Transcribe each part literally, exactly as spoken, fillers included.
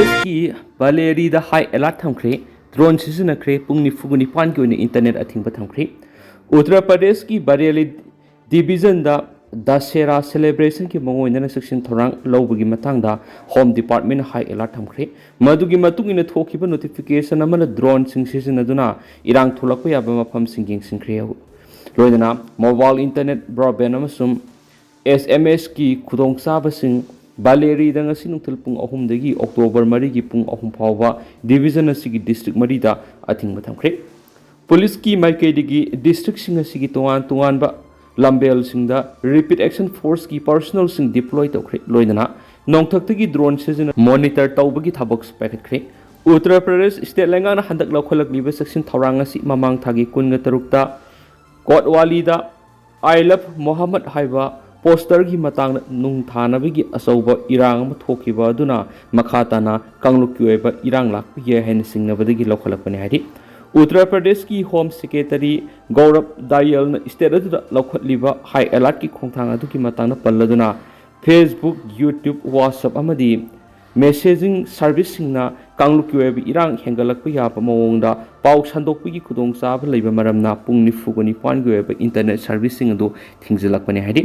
ꯀꯤ ꯕꯂꯦꯔꯤꯗ ꯍꯥꯏ ꯑꯦꯂꯥꯔꯠ ꯊꯝꯈ꯭ꯔꯦ꯫ ꯗ꯭ꯔꯣꯟ ꯁꯤꯖꯤꯟꯅꯈ꯭ꯔꯦ꯫ ꯄꯨꯡ ꯅꯤꯐꯨꯒ ꯅꯤꯄꯥꯟꯒꯤ ꯑꯣꯏꯅ ꯏꯟꯇꯔꯅꯦꯠ ꯑꯊꯤꯡꯕ ꯊꯝꯈ꯭ꯔꯦ꯫ ꯎꯠꯇꯔ ꯄ꯭ꯔꯗꯦꯁꯀꯤ ꯕꯔꯦꯂꯤ ꯗꯤꯕꯤꯖꯟꯗ ꯗꯁꯦꯔꯥ ꯁꯦꯂꯦꯕ꯭ꯔꯦꯁꯟꯒꯤ ꯃꯑꯣꯡ ꯑꯣꯏꯅ ꯆꯦꯛꯁꯤꯟ ꯊꯧꯔꯥꯡ ꯂꯧꯕꯒꯤ ꯃꯇꯥꯡꯗ ꯍꯣꯝ ꯗꯤꯄꯥꯔꯠꯃꯦꯟꯅ ꯍꯥꯏ ꯑꯦꯂꯥꯔꯠ ꯊꯝꯈ꯭ꯔꯦ꯫ ꯃꯗꯨꯒꯤ ꯃꯇꯨꯡ ꯏꯟꯅ ꯊꯣꯛꯈꯤꯕ ꯅꯣꯇꯤꯐꯤꯀꯦꯁꯟ ꯑꯃꯅ ꯗ꯭ꯔꯣꯟꯁꯤꯡ ꯁꯤꯖꯤꯟꯅꯗꯨꯅ ꯏꯔꯥꯡ ꯊꯣꯛꯂꯛꯄ ꯌꯥꯕ ꯃꯐꯝꯁꯤꯡ ꯌꯦꯡꯁꯤꯟꯈ꯭ꯔꯦ꯫ ꯂꯣꯏꯅꯅ ꯃꯣꯕꯥꯏꯜ ꯏꯟꯇꯔꯅꯦꯠ, ꯕ꯭ꯔꯣꯗꯕꯦꯟ ꯑꯃꯁꯨꯡ ꯑꯦꯁ ꯑꯦꯝ ꯑꯦꯁꯀꯤ ꯈꯨꯗꯣꯡꯆꯥꯕꯁꯤꯡ ꯕꯥꯂꯦꯔꯤꯗ ꯉꯁꯤ ꯅꯨꯡꯊꯤꯜ ꯄꯨꯡ ꯑꯍꯨꯝꯗꯒꯤ ꯑꯣꯛꯇꯣꯕꯔ ꯃꯔꯤꯒꯤ ꯄꯨꯡ ꯑꯍꯨꯝ ꯐꯥꯎꯕ ꯗꯤꯕꯤꯖꯟ ꯑꯁꯤꯒꯤ ꯗꯤꯁꯇ꯭ꯔꯤꯛ ꯃꯔꯤꯗ ꯑꯊꯤꯡꯕ ꯊꯝꯈ꯭ꯔꯦ꯫ ꯄꯨꯂꯤꯁꯀꯤ ꯃꯥꯏꯀꯩꯗꯒꯤ ꯗꯤꯁꯇ꯭ꯔꯤꯛꯁꯤꯡ ꯑꯁꯤꯒꯤ ꯇꯣꯉꯥꯟ ꯇꯣꯉꯥꯟꯕ ꯂꯝꯕꯦꯜꯁꯤꯡꯗ ꯔꯦꯄꯤꯗ ꯑꯦꯛꯁꯟ ꯐꯣꯔꯁꯀꯤ ꯄꯥꯔꯁꯣꯅꯦꯜꯁꯤꯡ ꯗꯤꯄ꯭ꯂꯣꯏ ꯇꯧꯈ꯭ꯔꯦ꯫ ꯂꯣꯏꯅꯅ ꯅꯣꯡꯊꯛꯇꯒꯤ ꯗ꯭ꯔꯣꯟ ꯁꯤꯖꯤꯟꯅ ꯃꯣꯅꯤꯇꯔ ꯇꯧꯕꯒꯤ ꯊꯕꯛꯁꯨ ꯄꯥꯏꯈꯠꯈ꯭ꯔꯦ꯫ ꯎꯠꯇꯔ ꯄ꯭ꯔꯗꯦꯁ ꯁ꯭ꯇꯦꯠ ꯂꯩꯉꯥꯛꯅ ꯍꯟꯗꯛ ꯂꯧꯈꯠꯂꯛꯂꯤꯕ ꯆꯦꯛꯁꯤꯟ ꯊꯧꯔꯥꯡ ꯑꯁꯤ ꯃꯃꯥꯡ ꯊꯥꯒꯤ ꯀꯨꯟꯒ ꯇꯔꯨꯛꯇ ꯀꯣꯠꯋꯥꯂꯤꯗ "ꯑꯥꯏ ꯂꯚ ꯃꯣꯍꯝꯃꯗ" ꯍꯥꯏꯕ ꯄꯣꯁꯇꯔꯒꯤ ꯃꯇꯥꯡꯗ ꯅꯨꯡ ꯊꯥꯅꯕꯒꯤ ꯑꯆꯧꯕ ꯏꯔꯥꯡ ꯑꯃ ꯊꯣꯛꯈꯤꯕ ꯑꯗꯨꯅ ꯃꯈꯥ ꯇꯥꯅ ꯀꯥꯡꯂꯨꯞꯀꯤ ꯑꯣꯏꯕ ꯏꯔꯥꯡ ꯂꯥꯛꯄ ꯌꯥꯏ ꯍꯥꯏꯅ ꯆꯤꯡꯅꯕꯗꯒꯤ ꯂꯧꯈꯠꯂꯛꯄꯅꯤ ꯍꯥꯏꯔꯤ꯫ ꯎꯠꯇꯔ ꯄ꯭ꯔꯗꯦꯁꯀꯤ ꯍꯣꯝ ꯁꯦꯀ꯭ꯔꯦꯇꯔꯤ ꯒꯧꯔꯕ ꯗꯥꯌꯜꯅ ꯁ꯭ꯇꯦꯠ ꯑꯗꯨꯗ ꯂꯧꯈꯠꯂꯤꯕ ꯍꯥꯏ ꯑꯦꯂꯥꯔꯠꯀꯤ ꯈꯣꯡꯊꯥꯡ ꯑꯗꯨꯒꯤ ꯃꯇꯥꯡꯗ ꯄꯜꯂꯗꯨꯅ, Facebook, YouTube, WhatsApp ꯑꯃꯗꯤ ꯃꯦꯁꯦꯖꯤꯡ ꯁꯔꯚꯤꯁꯁꯤꯡꯅ ꯀꯥꯡꯂꯨꯞꯀꯤ ꯑꯣꯏꯕ ꯏꯔꯥꯡ ꯍꯦꯟꯒꯠꯂꯛꯄ ꯌꯥꯕ ꯃꯑꯣꯡꯗ ꯄꯥꯎ ꯁꯟꯗꯣꯛꯄꯒꯤ ꯈꯨꯗꯣꯡꯆꯥꯕ ꯂꯩꯕ ꯃꯔꯝꯅ ꯄꯨꯡ ꯅꯤꯐꯨꯒ ꯅꯤꯄꯥꯟꯒꯤ ꯑꯣꯏꯕ ꯏꯟꯇꯔꯅꯦꯠ ꯁꯔꯚꯤꯁꯁꯤꯡ ꯑꯗꯨ ꯊꯤꯡꯖꯤꯜꯂꯛꯄꯅꯤ ꯍꯥꯏꯔꯤ꯫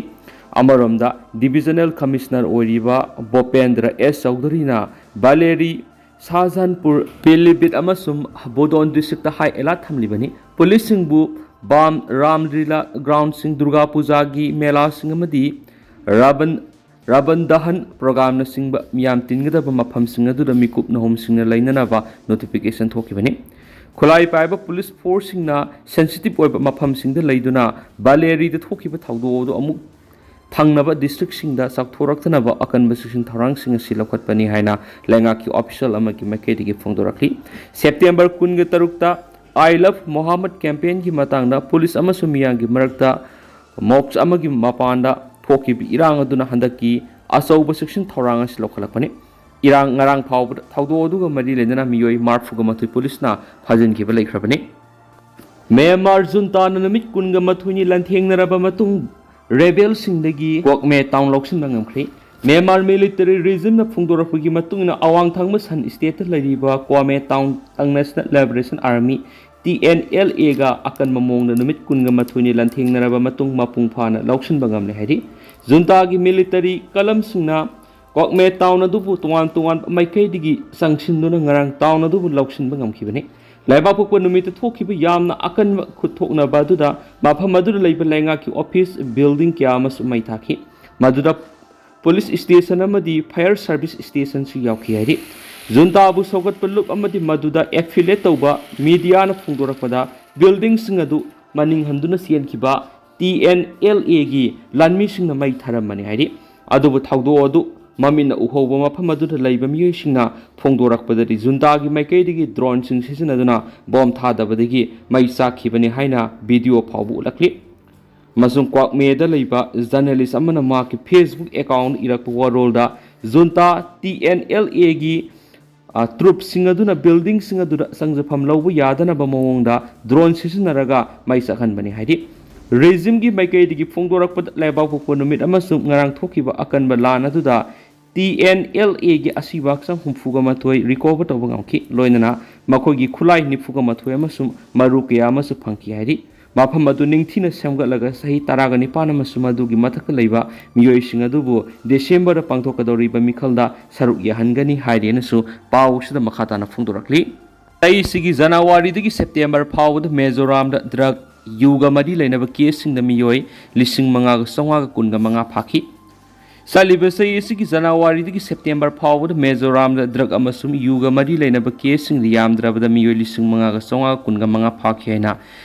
ꯑꯃꯔꯣꯝꯗ, ꯗꯤꯕꯤꯖꯅꯦꯜ ꯀꯃꯤꯁꯅꯔ ꯑꯣꯏꯔꯤꯕ ꯚꯣꯄꯦꯟꯗ꯭ꯔ ꯑꯦꯁ ꯆꯧꯙꯔꯤꯅ ꯕꯥꯂꯦꯔꯤ, ꯁꯥꯍꯖꯥꯟꯄꯨꯔ, ꯄꯤꯂꯤꯚꯤꯠ ꯑꯃꯁꯨꯡ ꯕꯨꯗꯣꯟ ꯗꯤꯁꯇ꯭ꯔꯤꯛꯇ ꯍꯥꯏ ꯑꯦꯂꯥꯔꯠ ꯊꯝꯂꯤꯕꯅꯤ꯫ ꯄꯨꯂꯤꯁꯁꯤꯡꯕꯨ ꯕꯥꯝ, ꯔꯥꯝꯂꯤꯂꯥ ꯒ꯭ꯔꯥꯎꯟꯁꯤꯡ, ꯗꯨꯔꯒꯥ ꯄꯨꯖꯥꯒꯤ ꯃꯦꯂꯥꯁꯤꯡ ꯑꯃꯗꯤ ꯔꯥꯕꯟ ꯔꯥꯕꯟ ꯗꯍꯟ ꯄ꯭ꯔꯣꯒ꯭ꯔꯥꯝꯅꯆꯤꯡꯕ ꯃꯤꯌꯥꯝ ꯇꯤꯟꯒꯗꯕ ꯃꯐꯝꯁꯤꯡ ꯑꯗꯨꯗ ꯃꯤꯀꯨꯞ ꯅꯍꯨꯝꯁꯤꯡꯅ ꯂꯩꯅꯅꯕ ꯅꯣꯇꯤꯐꯤꯀꯦꯁꯟ ꯊꯣꯛꯈꯤꯕꯅꯤ꯫ ꯈꯨꯠꯂꯥꯏ ꯄꯥꯏꯕ ꯄꯨꯂꯤꯁ ꯐꯣꯔꯁꯁꯤꯡꯅ ꯁꯦꯟꯁꯤꯇꯤꯚ ꯑꯣꯏꯕ ꯃꯐꯝꯁꯤꯡꯗ ꯂꯩꯗꯨꯅ ꯕꯥꯂꯦꯔꯤꯗ ꯊꯣꯛꯈꯤꯕ ꯊꯧꯗꯣꯛ ꯑꯗꯨ ꯑꯃꯨꯛ ꯊꯪꯅꯕ ꯗꯤꯁꯇ꯭ꯔꯤꯛꯁꯤꯡꯗ ꯆꯥꯎꯊꯣꯔꯛꯇꯅꯕ ꯑꯀꯟꯕ ꯆꯦꯛꯁꯤꯟ ꯊꯧꯔꯥꯡꯁꯤꯡ ꯑꯁꯤ ꯂꯧꯈꯠꯄꯅꯤ ꯍꯥꯏꯅ ꯂꯩꯉꯥꯛꯀꯤ ꯑꯣꯐꯤꯁꯤꯌꯦꯜ ꯑꯃꯒꯤ ꯃꯥꯏꯀꯩꯗꯒꯤ ꯐꯣꯡꯗꯣꯔꯛꯂꯤ꯫ ꯁꯦꯞꯇꯦꯝꯕꯔ ꯀꯨꯟꯒ ꯇꯔꯨꯛꯇ "ꯑꯥꯏ ꯂꯚ ꯃꯣꯍꯥꯃꯠ" ꯀꯦꯝꯄꯦꯟꯒꯤ ꯃꯇꯥꯡꯗ ꯄꯨꯂꯤꯁ ꯑꯃꯁꯨꯡ ꯃꯤꯌꯥꯝꯒꯤ ꯃꯔꯛꯇ ꯃꯣꯛꯁ ꯑꯃꯒꯤ ꯃꯄꯥꯟꯗ ꯊꯣꯛꯈꯤꯕ ꯏꯔꯥꯡ ꯑꯗꯨꯅ ꯍꯟꯗꯛꯀꯤ ꯑꯆꯧꯕ ꯆꯦꯛꯁꯤꯟ ꯊꯧꯔꯥꯡ ꯑꯁꯤ ꯂꯧꯈꯠꯂꯛꯄꯅꯤ꯫ ꯏꯔꯥꯡ ꯉꯔꯥꯡ ꯐꯥꯎꯕꯗ ꯊꯧꯗꯣꯛ ꯑꯗꯨꯒ ꯃꯔꯤ ꯂꯩꯅꯅ ꯃꯤꯑꯣꯏ ꯃꯔꯤꯐꯨꯒ ꯃꯥꯊꯣꯏ ꯄꯨꯂꯤꯁꯅ ꯐꯥꯖꯤꯟꯈꯤꯕ ꯂꯩꯈ꯭ꯔꯕꯅꯤ꯫ ꯃ꯭ꯌꯥꯟꯃꯥꯔ ꯖꯨꯟꯇꯥꯅ ꯅꯨꯃꯤꯠ ꯀꯨꯟꯒ ꯃꯥꯊꯣꯏꯅꯤ ꯂꯥꯟꯊꯦꯡꯅꯔꯕ ꯃꯇꯨꯡ ꯔꯦꯕꯦꯜꯁꯤꯡꯗꯒꯤ ꯀꯣꯛꯃꯦ ꯇꯥꯎꯟ ꯂꯧꯁꯤꯟꯕ ꯉꯝꯈ꯭ꯔꯦ꯫ ꯃ꯭ꯌꯥꯟꯃꯥꯔ ꯃꯤꯂꯤꯇꯔꯤ ꯔꯦꯖꯤꯝꯅ ꯐꯣꯡꯗꯣꯔꯛꯄꯒꯤ ꯃꯇꯨꯡ ꯏꯟꯅ, ꯑꯋꯥꯡ ꯊꯪꯕ ꯁꯟ ꯁ꯭ꯇꯦꯠꯇ ꯂꯩꯔꯤꯕ ꯀ꯭ꯋꯥꯃꯦ ꯇꯥꯎꯟ ꯇꯪ national liberation army, T N L ꯑꯦꯒ ꯑꯀꯟꯕ ꯃꯑꯣꯡꯗ ꯅꯨꯃꯤꯠ ꯀꯨꯟꯒ ꯃꯥꯊꯣꯏꯅꯤ ꯂꯥꯟꯊꯦꯡꯅꯔꯕ ꯃꯇꯨꯡ ꯃꯄꯨꯡ ꯐꯥꯅ ꯂꯧꯁꯤꯟꯕ ꯉꯝꯂꯦ ꯍꯥꯏꯔꯤ꯫ ꯖꯨꯟꯇꯥꯒꯤ ꯃꯤꯂꯤꯇꯔꯤ ꯀꯂꯝꯁꯤꯡꯅ ꯀ꯭ꯋꯥꯛꯃꯦ ꯇꯥꯎꯟ ꯑꯗꯨꯕꯨ ꯇꯣꯉꯥꯟ ꯇꯣꯉꯥꯟꯕ ꯃꯥꯏꯀꯩꯗꯒꯤ ꯆꯪꯁꯤꯟꯗꯨꯅ ꯉꯔꯥꯡ ꯇꯥꯎꯟ ꯑꯗꯨꯕꯨ ꯂꯧꯁꯤꯟꯕ ꯉꯝꯈꯤꯕꯅꯤ꯫ ꯂꯩꯕꯥꯛꯄꯣꯛꯄ ꯅꯨꯃꯤꯠꯇ ꯊꯣꯛꯈꯤꯕ ꯌꯥꯝꯅ ꯑꯀꯟꯕ ꯈꯨꯠꯊꯣꯛꯅꯕ ꯑꯗꯨꯗ ꯃꯐꯝ ꯑꯗꯨꯗ ꯂꯩꯕ ꯂꯩꯉꯥꯛꯀꯤ ꯑꯣꯐꯤꯁ, ꯕꯤꯜꯗꯤꯡ ꯀꯌꯥ ꯑꯃꯁꯨ ꯃꯩ ꯊꯥꯈꯤ꯫ ꯃꯗꯨꯗ ꯄꯨꯂꯤꯁ ꯁ꯭ꯇꯦꯁꯟ ꯑꯃꯗꯤ ꯐꯥꯌꯔ ꯁꯔꯚꯤꯁ ꯁ꯭ꯇꯦꯁꯟꯁꯨ ꯌꯥꯎꯈꯤ ꯍꯥꯏꯔꯤ꯫ ꯖꯨꯟꯇꯥꯕꯨ ꯁꯧꯒꯠꯄ ꯂꯨꯞ ꯑꯃꯗꯤ ꯃꯗꯨꯗ ꯑꯦꯐꯤꯂꯦꯠ ꯇꯧꯕ ꯃꯤꯗꯤꯌꯥꯅ ꯐꯣꯡꯗꯣꯔꯛꯄꯗ, ꯕꯤꯜꯗꯤꯡꯁꯤꯡ ꯑꯗꯨ ꯃꯅꯤꯡ ꯍꯟꯗꯨꯅ ꯆꯦꯟꯈꯤꯕ ꯇꯤ ꯑꯦꯟ ꯑꯦꯜ ꯑꯦꯒꯤ ꯂꯥꯟꯃꯤꯁꯤꯡꯅ ꯃꯩ ꯊꯥꯔꯝꯕꯅꯤ ꯍꯥꯏꯔꯤ꯫ ꯑꯗꯨꯕꯨ ꯊꯧꯗꯣꯛ ꯑꯗꯨ ꯃꯃꯤꯠꯅ ꯎꯍꯧꯕ ꯃꯐꯝ ꯑꯗꯨꯗ ꯂꯩꯕ ꯃꯤꯑꯣꯏꯁꯤꯡꯅ ꯐꯣꯡꯗꯣꯔꯛꯄꯗꯗꯤ, ꯖꯨꯟꯇꯥꯒꯤ ꯃꯥꯏꯀꯩꯗꯒꯤ ꯗ꯭ꯔꯣꯟꯁꯤꯡ ꯁꯤꯖꯤꯟꯅꯗꯨꯅ ꯕꯣꯝ ꯊꯥꯗꯕꯗꯒꯤ ꯃꯩ ꯆꯥꯛꯈꯤꯕꯅꯤ ꯍꯥꯏꯅ ꯚꯤꯗꯤꯑꯣ ꯐꯥꯎꯕ ꯎꯠꯂꯛꯂꯤ꯫ ꯑꯃꯁꯨꯡ ꯀ꯭ꯋꯥꯛꯃꯦꯗ ꯂꯩꯕ ꯖꯔꯅꯦꯂꯤꯁ ꯑꯃꯅ ꯃꯍꯥꯛꯀꯤ ꯐꯦꯁꯕꯨꯛ ꯑꯦꯀꯥꯎꯟꯗ ꯏꯔꯛꯄ ꯋꯥꯔꯣꯜꯗ, ꯖꯨꯟꯇꯥ ꯇꯤ ꯑꯦꯟ ꯑꯦꯜ ꯑꯦꯒꯤ ꯇ꯭ꯔꯨꯞꯁꯤꯡ ꯑꯗꯨꯅ ꯕꯤꯜꯗꯤꯡꯁꯤꯡ ꯑꯗꯨꯗ ꯆꯪꯖꯐꯝ ꯂꯧꯕ ꯌꯥꯗꯅꯕ ꯃꯑꯣꯡꯗ ꯗ꯭ꯔꯣꯟ ꯁꯤꯖꯤꯟꯅꯔꯒ ꯃꯩ ꯆꯥꯛꯍꯟꯕꯅꯤ ꯍꯥꯏꯔꯤ꯫ ꯔꯦꯖꯤꯝꯒꯤ ꯃꯥꯏꯀꯩꯗꯒꯤ ꯐꯣꯡꯗꯣꯔꯛꯄꯗ, ꯂꯩꯕꯥꯛꯄꯣꯛꯄ ꯅꯨꯃꯤꯠ ꯑꯃꯁꯨꯡ ꯉꯔꯥꯡ ꯊꯣꯛꯈꯤꯕ ꯑꯀꯟꯕ ꯂꯥꯟ ꯑꯗꯨꯗ ꯇꯤ ꯑꯦꯟ ꯑꯦꯜ ꯑꯦꯒꯤ ꯑꯁꯤꯕ ꯍꯛꯆꯥꯡ ꯍꯨꯝꯐꯨꯒ ꯃꯥꯊꯣꯏ ꯔꯤꯀꯣꯚꯔ ꯇꯧꯕ ꯉꯝꯈꯤ꯫ ꯂꯣꯏꯅꯅ ꯃꯈꯣꯏꯒꯤ ꯈꯨꯠꯂꯥꯏ ꯅꯤꯐꯨꯒ ꯃꯥꯊꯣꯏ ꯑꯃꯁꯨꯡ ꯃꯔꯨ ꯀꯌꯥ ꯑꯃꯁꯨ ꯐꯪꯈꯤ ꯍꯥꯏꯔꯤ꯫ ꯃꯐꯝ ꯑꯗꯨ ꯅꯤꯡꯊꯤꯅ ꯁꯦꯝꯒꯠꯂꯒ ꯆꯍꯤ ꯇꯔꯥꯒ ꯅꯤꯄꯥꯟ ꯑꯃꯁꯨꯡ ꯃꯗꯨꯒꯤ ꯃꯊꯛꯇ ꯂꯩꯕ ꯃꯤꯑꯣꯏꯁꯤꯡ ꯑꯗꯨꯕꯨ ꯗꯤꯁꯦꯝꯕꯔꯗ ꯄꯥꯡꯊꯣꯛꯀꯗꯧꯔꯤꯕ ꯃꯤꯈꯜꯗ ꯁꯔꯨꯛ ꯌꯥꯍꯟꯒꯅꯤ ꯍꯥꯏꯔꯦꯅꯁꯨ ꯄꯥꯎ ꯑꯁꯤꯗ ꯃꯈꯥ ꯇꯥꯅ ꯐꯣꯡꯗꯣꯔꯛꯂꯤ꯫ ꯆꯍꯤꯁꯤꯒꯤ ꯖꯅꯋꯥꯔꯤꯗꯒꯤ ꯁꯦꯞꯇꯦꯝꯕꯔ ꯐꯥꯎꯕꯗ ꯃꯤꯖꯣꯔꯥꯝꯗ ꯗ꯭ꯔꯒ, ꯌꯨꯒ ꯃꯔꯤ ꯂꯩꯅꯕ ꯀꯦꯁꯁꯤꯡꯗ ꯃꯤꯑꯣꯏ ꯂꯤꯁꯤꯡ ꯃꯉꯥꯒ ꯆꯥꯝꯃꯉꯥꯒ ꯀꯨꯟꯒ ꯃꯉꯥ ꯐꯥꯈꯤ꯫ ꯆꯠꯂꯤꯕ ꯆꯍꯤ ꯑꯁꯤꯒꯤ ꯖꯅꯋꯥꯔꯤꯗꯒꯤ ꯁꯦꯞꯇꯦꯝꯕꯔ ꯐꯥꯎꯕꯗ ꯃꯤꯖꯣꯔꯥꯝꯗ ꯗ꯭ꯔꯒ ꯑꯃꯁꯨꯡ ꯌꯨꯒ ꯃꯔꯤ ꯂꯩꯅꯕ ꯀꯦꯁꯁꯤꯡꯗ ꯌꯥꯝꯗ꯭ꯔꯕꯗ ꯃꯤꯑꯣꯏ ꯂꯤꯁꯤꯡ ꯃꯉꯥꯒ ꯆꯥꯝꯃꯉꯥꯒ ꯀꯨꯟꯒ ꯃꯉꯥ ꯐꯥꯈꯤ ꯍꯥꯏꯅ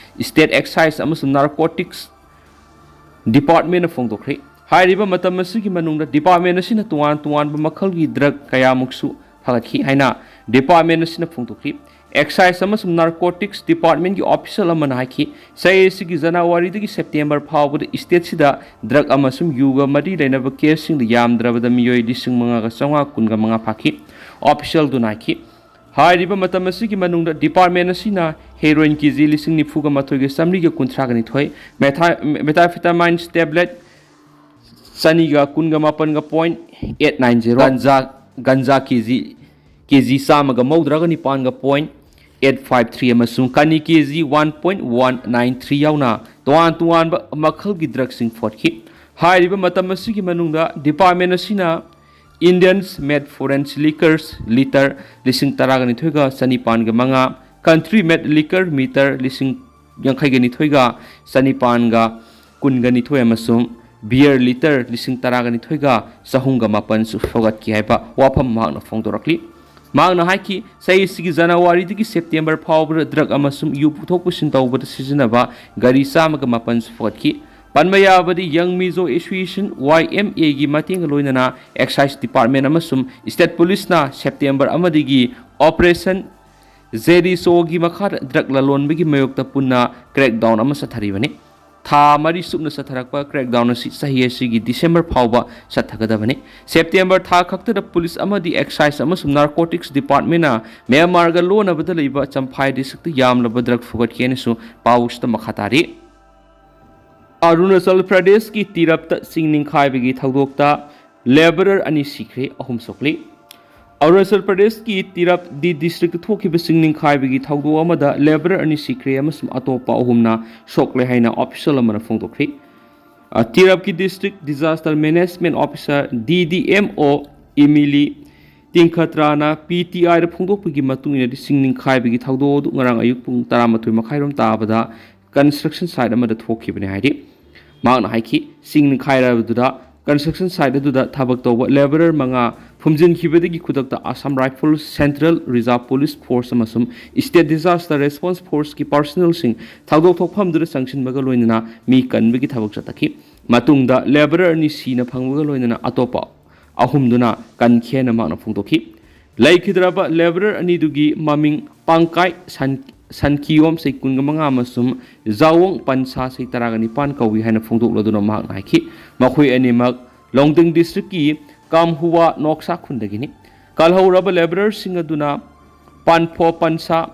ꯁ꯭ꯇꯦꯠ ꯑꯦꯛꯁꯥꯏꯖ ꯑꯃꯁꯨꯡ ꯅꯥꯔꯀꯣꯇꯤꯛꯁ ꯗꯤꯄꯥꯔꯠꯃꯦꯟꯅ ꯐꯣꯡꯗꯣꯛꯈ꯭ꯔꯦ꯫ ꯍꯥꯏꯔꯤꯕ ꯃꯇꯝ ꯑꯁꯤꯒꯤ ꯃꯅꯨꯡꯗ ꯗꯤꯄꯥꯔꯠꯃꯦꯟ ꯑꯁꯤꯅ ꯇꯣꯉꯥꯟ ꯇꯣꯉꯥꯟꯕ ꯃꯈꯜꯒꯤ ꯗ꯭ꯔꯒ ꯀꯌꯥꯃꯨꯛꯁꯨ ꯐꯒꯠꯈꯤ ꯍꯥꯏꯅ ꯗꯤꯄꯥꯔꯠꯃꯦꯟ ꯑꯁꯤꯅ ꯐꯣꯡꯗꯣꯛꯈꯤ꯫ ꯑꯦꯛꯁꯥꯏꯖ ꯑꯃꯁꯨꯡ ꯅꯥꯔꯀꯣꯇꯤꯛꯁ ꯗꯤꯄꯥꯔꯠꯃꯦꯟꯒꯤ ꯑꯣꯐꯤꯁꯤꯌꯦꯜ ꯑꯃꯅ ꯍꯥꯏꯈꯤ, ꯆꯍꯤ ꯑꯁꯤꯒꯤ ꯖꯅꯋꯥꯔꯤꯗꯒꯤ ꯁꯦꯞꯇꯦꯝꯕꯔ ꯐꯥꯎꯕꯗ ꯁ꯭ꯇꯦꯠꯁꯤꯗ ꯗ꯭ꯔꯒ ꯑꯃꯁꯨꯡ ꯌꯨꯒ ꯃꯔꯤ ꯂꯩꯅꯕ ꯀꯦꯁꯁꯤꯡꯗ ꯌꯥꯝꯗ꯭ꯔꯕꯗ ꯃꯤꯑꯣꯏ ꯂꯤꯁꯤꯡ ꯃꯉꯥꯒ ꯆꯥꯝꯃꯉꯥ ꯀꯨꯟꯒ ꯃꯉꯥ ꯐꯥꯈꯤ꯫ ꯑꯣꯐꯤꯁꯤꯌꯦꯜꯗꯨꯅ ꯍꯥꯏꯈꯤ, ꯍꯥꯏꯔꯤꯕ ꯃꯇꯝ ꯑꯁꯤꯒꯤ ꯃꯅꯨꯡꯗ ꯗꯤꯄꯥꯔꯠꯃꯦꯟ ꯑꯁꯤꯅ ꯍꯦꯔꯣꯏꯟ ꯀꯦ ꯖꯤ ꯂꯤꯁꯤꯡ ꯅꯤꯐꯨꯒ ꯃꯥꯊꯣꯏꯒ ꯆꯥꯃꯔꯤꯒ ꯀꯨꯟꯊ꯭ꯔꯥꯒ ꯅꯤꯊꯣꯏ, ꯃꯦꯊꯥ-, ꯃꯦꯊꯥꯝꯐꯦꯇꯥꯃꯥꯏꯟ ꯇꯦꯕ꯭ꯂꯦꯠ ꯆꯅꯤꯒ ꯀꯨꯟꯒ ꯃꯥꯄꯟꯒ point eight nine zero, ꯒꯟꯖꯥ ꯒꯟꯖꯥ ꯀꯦ ꯖꯤ ꯀꯦ ꯖꯤ ꯆꯥꯝꯃꯒ ꯃꯧꯗ꯭ꯔꯥꯒ ꯅꯤꯄꯥꯟꯒ point eight five three ꯑꯃꯁꯨꯡ ꯀꯅꯤ K G one point one nine three ꯌꯥꯎꯅ ꯇꯣꯉꯥꯟ ꯇꯣꯉꯥꯟꯕ ꯃꯈꯜꯒꯤ ꯗ꯭ꯔꯒꯁꯤꯡ ꯐꯣꯠꯈꯤ꯫ ꯍꯥꯏꯔꯤꯕ ꯃꯇꯝ ꯑꯁꯤꯒꯤ ꯃꯅꯨꯡꯗ ꯗꯤꯄꯥꯔꯠꯃꯦꯟ ꯑꯁꯤꯅ Indians made foreign liquors litre ꯂꯤꯁꯤꯡ ꯇꯔꯥꯒ ꯅꯤꯊꯣꯏꯒ ꯆꯅꯤꯄꯥꯟꯒ ꯃꯉꯥ, country made liquor meter ꯂꯤꯁꯤꯡ ꯌꯥꯡꯈꯩꯒ ꯅꯤꯊꯣꯏꯒ ꯆꯅꯤꯄꯥꯟꯒ ꯀꯨꯟꯒ ꯅꯤꯊꯣꯏ ꯑꯃꯁꯨꯡ beer litre ꯂꯤꯁꯤꯡ ꯇꯔꯥꯒ ꯅꯤꯊꯣꯏꯒ ꯆꯍꯨꯝꯒ ꯃꯥꯄꯟꯁꯨ ꯐꯒꯠꯈꯤ ꯍꯥꯏꯕ ꯋꯥꯐꯝ ꯃꯍꯥꯛꯅ ꯐꯣꯡꯗꯣꯔꯛꯂꯤ꯫ ꯃꯍꯥꯛꯅ ꯍꯥꯏꯈꯤ, ꯆꯍꯤ ꯑꯁꯤꯒꯤ ꯖꯅꯋꯥꯔꯤꯗꯒꯤ ꯁꯦꯞꯇꯦꯝꯕꯔ ꯐꯥꯎꯕꯗ ꯗ꯭ꯔꯒ ꯑꯃꯁꯨꯡ ꯌꯨ ꯄꯨꯊꯣꯛ ꯄꯨꯁꯤꯟ ꯇꯧꯕꯗ ꯁꯤꯖꯤꯟꯅꯕ ꯒꯥꯔꯤ ꯆꯥꯝꯃꯒ ꯃꯥꯄꯟꯁꯨ ꯐꯒꯠꯈꯤ꯫ ꯄꯟꯕ ꯌꯥꯕꯗꯤ, Young Mizo Association, Y M A ꯒꯤ ꯃꯇꯦꯡꯒ ꯂꯣꯏꯅꯅ ꯑꯦꯛꯁꯥꯏꯖ ꯗꯤꯄꯥꯔꯠꯃꯦꯟ ꯑꯃꯁꯨꯡ ꯁ꯭ꯇꯦꯠ ꯄꯨꯂꯤꯁꯅ ꯁꯦꯞꯇꯦꯝꯕꯔ ꯑꯃꯗꯒꯤ ꯑꯣꯄꯔꯦꯁꯟ ꯖꯦꯔꯤꯁꯣꯒꯤ ꯃꯈꯥꯗ ꯗ꯭ꯔꯒ ꯂꯂꯣꯟꯕꯒꯤ ꯃꯥꯌꯣꯛꯇ ꯄꯨꯟꯅ crackdown ꯑꯃ ꯆꯠꯊꯔꯤꯕꯅꯤ꯫ ꯊꯥ ꯃꯔꯤ ꯆꯨꯞꯅ ꯆꯠꯊꯔꯛꯄ crackdown ꯑꯁꯤ ꯆꯍꯤ ꯑꯁꯤꯒꯤ ꯗꯤꯁꯦꯝꯕꯔ ꯐꯥꯎꯕ ꯆꯠꯊꯒꯗꯕꯅꯤ꯫ ꯁꯦꯞꯇꯦꯝꯕꯔ ꯊꯥ ꯈꯛꯇꯗ ꯄꯨꯂꯤꯁ ꯑꯃꯗꯤ ꯑꯦꯛꯁꯥꯏꯖ ꯑꯃꯁꯨꯡ ꯅꯥꯔꯀꯣꯇꯤꯛꯁ ꯗꯤꯄꯥꯔꯠꯃꯦꯟꯅ ꯃ꯭ꯌꯥꯟꯃꯥꯔꯒ ꯂꯣꯟꯅꯕꯗ ꯂꯩꯕ ꯆꯝꯐꯥꯏ ꯗꯤꯁꯇ꯭ꯔꯤꯛꯇ ꯌꯥꯝꯂꯕ ꯗ꯭ꯔꯒ ꯐꯨꯒꯠꯈꯤ ꯍꯥꯏꯅꯁꯨ ꯄꯥꯎꯁꯤꯗ ꯃꯈꯥ ꯇꯥꯔꯤ꯫ ꯑꯔꯨꯅꯥꯆꯜ ꯄ꯭ꯔꯗꯦꯁꯀꯤ ꯇꯤꯔꯞꯇ ꯆꯤꯡ ꯅꯤꯡꯈꯥꯏꯕꯒꯤ ꯊꯧꯗꯣꯛꯇ ꯂꯦꯕꯔꯔ ꯑꯅꯤ ꯁꯤꯈ꯭ꯔꯦ, ꯑꯍꯨꯝ ꯁꯣꯛꯂꯤ꯫ ꯑꯔꯨꯅꯥꯆꯜ ꯄ꯭ꯔꯗꯦꯁꯀꯤ ꯇꯤꯔꯞ ꯗꯤ ꯗꯤꯁꯇ꯭ꯔꯤꯛꯇ ꯊꯣꯛꯈꯤꯕ ꯆꯤꯡ ꯅꯤꯡꯈꯥꯏꯕꯒꯤ ꯊꯧꯗꯣꯛ ꯑꯃꯗ ꯂꯦꯕꯔꯔ ꯑꯅꯤ ꯁꯤꯈ꯭ꯔꯦ ꯑꯃꯁꯨꯡ ꯑꯇꯣꯞꯄ ꯑꯍꯨꯝꯅ ꯁꯣꯛꯂꯦ ꯍꯥꯏꯅ ꯑꯣꯐꯤꯁꯤꯌꯦꯜ ꯑꯃꯅ ꯐꯣꯡꯗꯣꯛꯈ꯭ꯔꯤ꯫ ꯑ, ꯇꯤꯔꯞꯀꯤ ꯗꯤꯁꯇ꯭ꯔꯤꯛ ꯗꯤꯖꯥꯁꯇꯔ ꯃꯦꯅꯦꯖꯃꯦꯟ ꯑꯣꯐꯤꯁꯥꯔ, ꯗꯤ D M O, Emily ꯇꯤꯡꯈꯇ꯭ꯔꯥꯅ P T ꯑꯥꯏꯗ ꯐꯣꯡꯗꯣꯛꯄꯒꯤ ꯃꯇꯨꯡ ꯏꯟꯅꯗꯤ, ꯆꯤꯡ ꯅꯤꯡꯈꯥꯏꯕꯒꯤ ꯊꯧꯗꯣꯛ ꯑꯗꯨ ꯉꯔꯥꯡ ꯑꯌꯨꯛ ꯄꯨꯡ ꯇꯔꯥꯃꯥꯊꯣꯏ ꯃꯈꯥꯏꯔꯣꯝ ꯇꯥꯕꯗ ꯀꯟꯁꯇ꯭ꯔꯛꯁꯟ ꯁꯥꯏꯠ ꯑꯃꯗ ꯊꯣꯛꯈꯤꯕꯅꯤ ꯍꯥꯏꯔꯤ꯫ ꯃꯍꯥꯛꯅ ꯍꯥꯏꯈꯤ, ꯆꯤꯡ ꯅꯤꯡꯈꯥꯏꯔꯕꯗꯨꯗ ꯀꯟꯁꯇ꯭ꯔꯛꯁꯟ ꯁꯥꯏꯠ ꯑꯗꯨꯗ ꯊꯕꯛ ꯇꯧꯕ ꯂꯦꯕꯔꯔ ꯃꯉꯥ ꯐꯨꯝꯖꯤꯟꯈꯤꯕꯗꯒꯤ ꯈꯨꯗꯛꯇ Assam rifles, central reserve police force ꯑꯃꯁꯨꯡ ꯁ꯭ꯇꯦꯠ ꯗꯤꯖꯥꯁꯇꯔ ꯔꯦꯁꯄꯣꯟꯁ ꯐꯣꯔꯁꯀꯤ ꯄꯥꯔꯁꯣꯅꯦꯜꯁꯤꯡ ꯊꯧꯗꯣꯛ ꯊꯣꯛꯐꯝꯗꯨꯗ ꯆꯪꯁꯤꯟꯕꯒ ꯂꯣꯏꯅꯅ ꯃꯤ ꯀꯟꯕꯒꯤ ꯊꯕꯛ ꯆꯠꯊꯈꯤ꯫ ꯃꯇꯨꯡꯗ ꯂꯦꯕꯔꯔ ꯑꯅꯤ ꯁꯤꯅ ꯐꯪꯕꯒ ꯂꯣꯏꯅꯅ ꯑꯇꯣꯞꯄ ꯑꯍꯨꯝꯗꯨꯅ ꯀꯟꯈꯤ ꯍꯥꯏꯅ ꯃꯍꯥꯛꯅ ꯐꯣꯡꯗꯣꯛꯈꯤ꯫ ꯂꯩꯈꯤꯗ꯭ꯔꯕ ꯂꯦꯕꯔꯔ ꯑꯅꯤꯗꯨꯒꯤ ꯃꯃꯤꯡ ꯄꯥꯡꯀꯥꯏ ꯁꯟ-, ꯁꯟꯈꯤꯌꯣꯝ, ꯆꯍꯤ ꯀꯨꯟꯒ ꯃꯉꯥ, ꯑꯃꯁꯨꯡ ꯖꯥꯋꯣꯡ ꯄꯟꯁꯥ, ꯆꯍꯤ ꯇꯔꯥꯒ ꯅꯤꯄꯥꯟ, ꯀꯧꯏ ꯍꯥꯏꯅ ꯐꯣꯡꯗꯣꯛꯂꯗꯨꯅ ꯃꯍꯥꯛꯅ ꯍꯥꯏꯈꯤ, ꯃꯈꯣꯏ ꯑꯅꯤꯃꯛ ꯂꯣꯡꯗꯤꯡ ꯗꯤꯁꯇ꯭ꯔꯤꯛꯀꯤ ꯀꯥꯝꯍꯨꯋꯥ ꯅꯣꯛꯁꯥ ꯈꯨꯟꯗꯒꯤꯅꯤ꯫ ꯀꯜꯍꯧꯔꯕ ꯂꯦꯕꯔꯔꯁꯤꯡ ꯑꯗꯨꯅ ꯄꯥꯟꯐꯣ ꯄꯟꯁꯥ,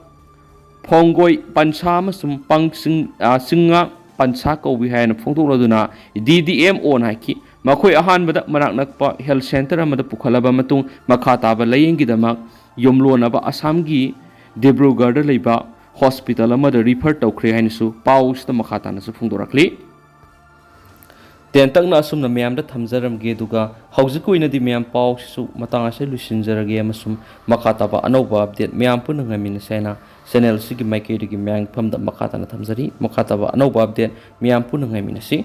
ꯐꯣꯡꯒꯣꯏ ꯄꯟꯁꯥ ꯑꯃꯁꯨꯡ ꯄꯪꯁꯤꯡ, ꯑ, ꯁꯤꯡꯉꯥ ꯄꯟꯁꯥ ꯀꯧꯏ ꯍꯥꯏꯅ ꯐꯣꯡꯗꯣꯛꯂꯗꯨꯅ ꯗꯤ ꯗꯤ ꯑꯦꯝ ꯑꯣꯅ ꯍꯥꯏꯈꯤ, ꯃꯈꯣꯏ ꯑꯍꯥꯟꯕꯗ ꯃꯅꯥꯛ ꯅꯛꯄ health centre ꯑꯃꯗ ꯄꯨꯈꯠꯂꯕ ꯃꯇꯨꯡ, ꯃꯈꯥ ꯇꯥꯕ ꯂꯥꯌꯦꯡꯒꯤꯗꯃꯛ ꯌꯨꯝꯂꯣꯟꯅꯕ ꯑꯁꯥꯝꯒꯤ ꯗꯤꯕ꯭ꯔꯨꯒꯔꯗ ꯂꯩꯕ hospital ꯑꯃꯗ refer ꯇꯧꯈ꯭ꯔꯦ ꯍꯥꯏꯅꯁꯨ ꯄꯥꯎꯁꯤꯗ ꯃꯈꯥ ꯇꯥꯅꯁꯨ ꯐꯣꯡꯗꯣꯔꯛꯂꯤ꯫ ꯇꯦꯟꯇꯛꯅ ꯑꯁꯨꯝꯅ ꯃꯌꯥꯝꯗ ꯊꯝꯖꯔꯝꯒꯦ, ꯑꯗꯨꯒ ꯍꯧꯖꯤꯛꯀꯤ ꯑꯣꯏꯅꯗꯤ ꯃꯌꯥꯝ ꯄꯥꯎꯁꯤꯁꯨ ꯃꯇꯥꯡ ꯑꯁꯤꯗ ꯂꯣꯏꯁꯤꯟꯖꯔꯒꯦ, ꯑꯃꯁꯨꯡ ꯃꯈꯥ ꯇꯥꯕ ꯑꯅꯧꯕ update ꯃꯌꯥꯝ ꯄꯨꯟꯅ ꯉꯥꯏꯃꯤꯟꯅꯁꯦ ꯍꯥꯏꯅ channel ꯑꯁꯤꯒꯤ ꯃꯥꯏꯀꯩꯗꯒꯤ ꯃꯌꯥꯝꯒꯤ ꯐꯝꯗ ꯃꯈꯥ ꯇꯥꯅ ꯊꯝꯖꯔꯤ꯫ ꯃꯈꯥ ꯇꯥꯕ ꯑꯅꯧꯕ update ꯃꯌꯥꯝ ꯄꯨꯟꯅ ꯉꯥꯏꯃꯤꯟꯅꯁꯤ꯫